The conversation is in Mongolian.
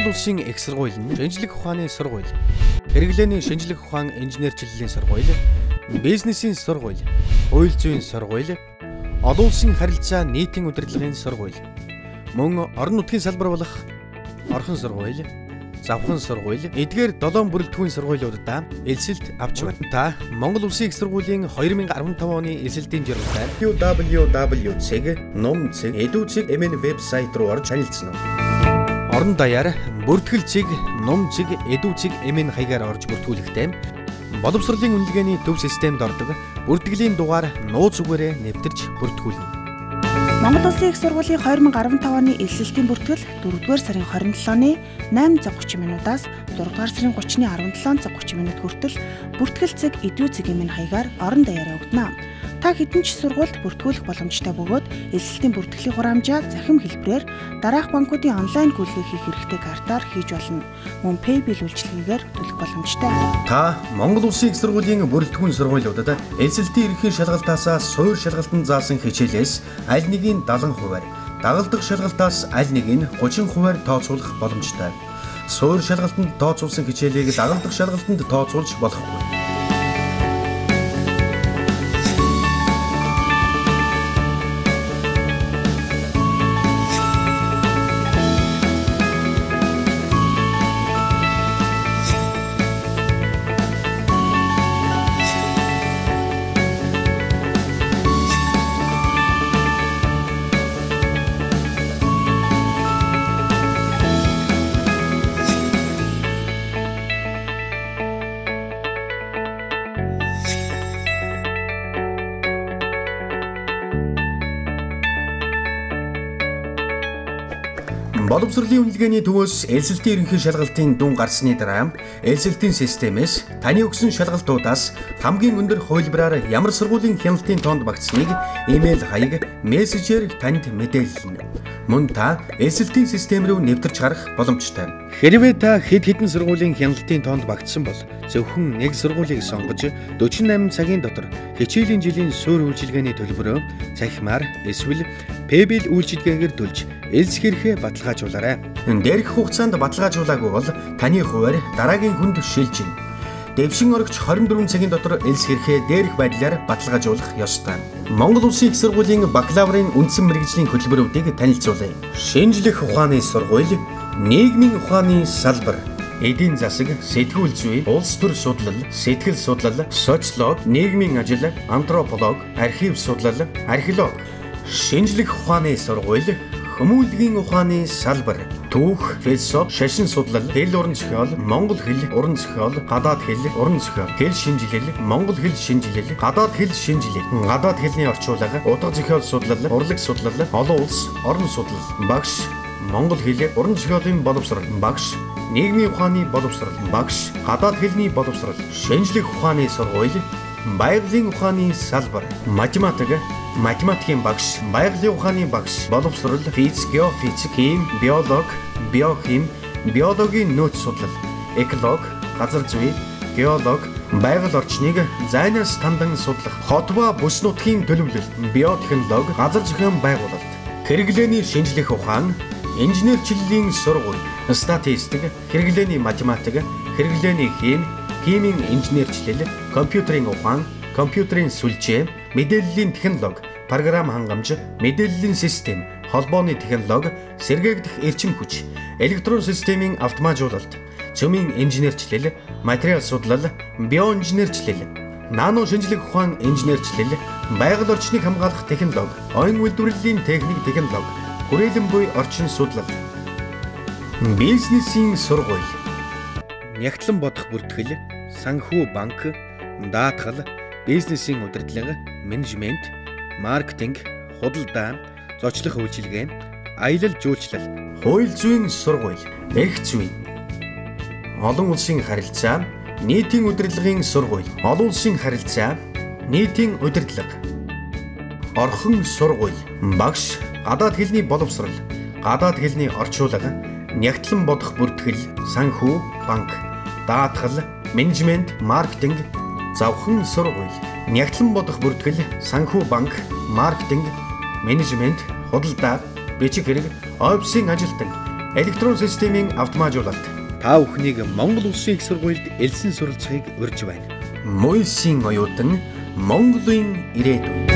Монгол Улсын их сургууль нь шинжлэх ухааны сургууль, хэрэглээний шинжлэх ухаан инженерчлэлийн сургууль, бизнесийн сургууль, хууль зүйн сургууль, олон улсын харилцаа нийтийн удирдлагын сургууль, мөн орон нутгийн салбар болох Орхон сургууль, Завхан сургууль, эдгээр 7 бүрэлдэхүүн сургуулиудаа элсэлт авч байна. Та Монгол Улсын их сургуулийн 2015 оны элсэлтийн журмаар www.num.edu.mn вебсайт руу орж танилцсан уу? Орон даяар бүртгэл .num.edu.mn хаягаар орж бүртгүүлэхдээ боловсролын үнэлгээний төв системд ордог бүртгэлийн дугаар нууц үгээрээ нэвтэрч бүртгүүлнэ. Монгол Улсын их сургуулийн 2015 оны элсэлтийн бүртгэл 4-р сарын 27-ны 8:30 минутаас 6-р сарын 30-ны 17:30 минут хүртэл бүртгэл .edu.mn хаягаар орон даяар явагдана. Та хэдэн ч сургуульд бүртгүүлэх боломжтой бөгөөд элсэлтийн бүртгэлийн хураамжаа захим хэлбэрээр дараах банкуудын онлайн гүйлгээ хийх хэрэгтэй картаар хийж болно. Мөн PayBill үйлчилгээгээр төлөх боломжтой. Та Монгол Улсын их сургуулийн бүрэлдэхүүн сургуулиудад элсэлтийн ерөнхий шалгалтаасаа суур шалгалтанд заасан хичээлээс аль нэгийг 70%-аар, дагалдах шалгалтаас аль нэг нь 30%-аар тооцоолох боломжтой. Суур шалгалтанд тооцоолсон хичээлийг дагалдах шалгалтанд тооцоолж болохгүй. Боловсролын үнэлгээний төвөөс элсэлтийн ерөнхий шалгалтын дүн гарсны дараа элсэлтийн системээс таны өгсөн шалгалтуудаас хамгийн өндөр хувилбараар ямар сургуулийн хяналтын тоонд багтсныг имэйл хаяг, мессежээр танд мэдээлнэ. Мөн та элсэлтийн систем рүү нэвтэрч гарах боломжтой. Хэрвээ та хэд хэдэн сургуулийн хяналтын тоонд багтсан бол зөвхөн нэг сургуулийг сонгож 48 цагийн дотор хичээлийн жилийн суурь үйлчилгээний төлбөрөө цахимаар эсвэл PayBill үйлчилгээгээр төлж элсэх эрхээ баталгаажуулаарай. Дээрх хугацаанд баталгаажуулаагүй бол таны хувиар дараагийн хүнд шилжинэ. Дэвшин орогч 24 цагийн дотор элсэх эрхээ дээрх байдлаар баталгаажуулах ёстой. Монгол Улсын их сургуулийн бакалаврын үндсэн мэргэжлийн хөтөлбөрүүдийг танилцуулъя. Шинжлэх ухааны сургууль, нийгмийн ухааны салбар, эдийн засаг, сэтгүүл зүй, улс төр судлал, сэтгэл судлал, социолог, нийгмийн ажил, антрополог, архив судлал, археолог. Шинжлэх ухааны сургууль, хүмүүлгийн ухааны салбар, түүх, философи, шашин судлал, хэл уран зохиол, монгол хэл, уран зохиол, гадаад хэл, уран зохиол, хэл шинжилэл, монгол хэл шинжилэл, гадаад хэл шинжилэл, гадаад хэлний орчуулга, утга зохиол судлал, урлаг судлал, олон улс, орон судлал, багш, монгол хэл, уран зохиолын боловсрол, багш, нийгмийн ухааны боловсрол, багш, гадаад хэлний боловсрол, шинжлэх ухааны сургууль, байгалийн ухааны салбар, математик, математикийн багш, байгалийн ухааны багш, боловсрол, физик, геофизик, хим, биолог, биохим, биологийн нөөц судлал, эколог, газар зүй, геолог, байгаль орчныг зайнаас тандан судлах, хот ба бүс нутгийн төлөвлөлт, биотехнологи, газар зохион байгуулалт, хэрэглээний шинжлэх ухаан, инженерчлэлийн сургууль, статистик, хэрэглээний математик, хэрэглээний хим, химийн инженерчлэл, компьютерийн ухаан, компьютерийн сүлжээ, мэдээллийн технологи, програм хангамж, мэдээллийн систем, холбооны технологи, сэргээгдэх эрчим хүч, электрон системийн автоматжуулалт, цөмийн инженерчлэл, материал судлал, биоинженерчлэл, нано шинжлэх ухаан инженерчлэл, байгаль орчныг хамгаалах технологи, оюун үйлдвэрлэлийн техник технологи, хүрээлэн буй орчин судлал. Бизнесийн сургууль, нягтлан бодох бүртгэл, санхүү банк, даатгал, бизнесийн удирдлага, менежмент, маркетинг, худалдаа, зочлох үйлчилгээ, аялал жуулчлал, хууль зүйн сургууль, эрх зүй, олон улсын харилцаа, нийтийн удирдлагын сургууль, олон улсын харилцаа, нийтийн удирдлага, орхон сургууль, багш, гадаад хэлний боловсрол, гадаад хэлний орчуулга, нягтлан бодох бүртгэл, санхүү, банк, даатгал, менежмент, маркетинг, завхан сургууль, нягтлан бодох бүртгэл, санхүү банк, маркетинг, менежмент, худалдаа, бичиг хэрэг, офисын ажилтан, Электрон системийн автоматжуулалт. Та бүхнийг Монгол Улсын их сургуульд элсэн суралцахыг урьж байна. Мойсийн оюутан Монголын ирээдүй.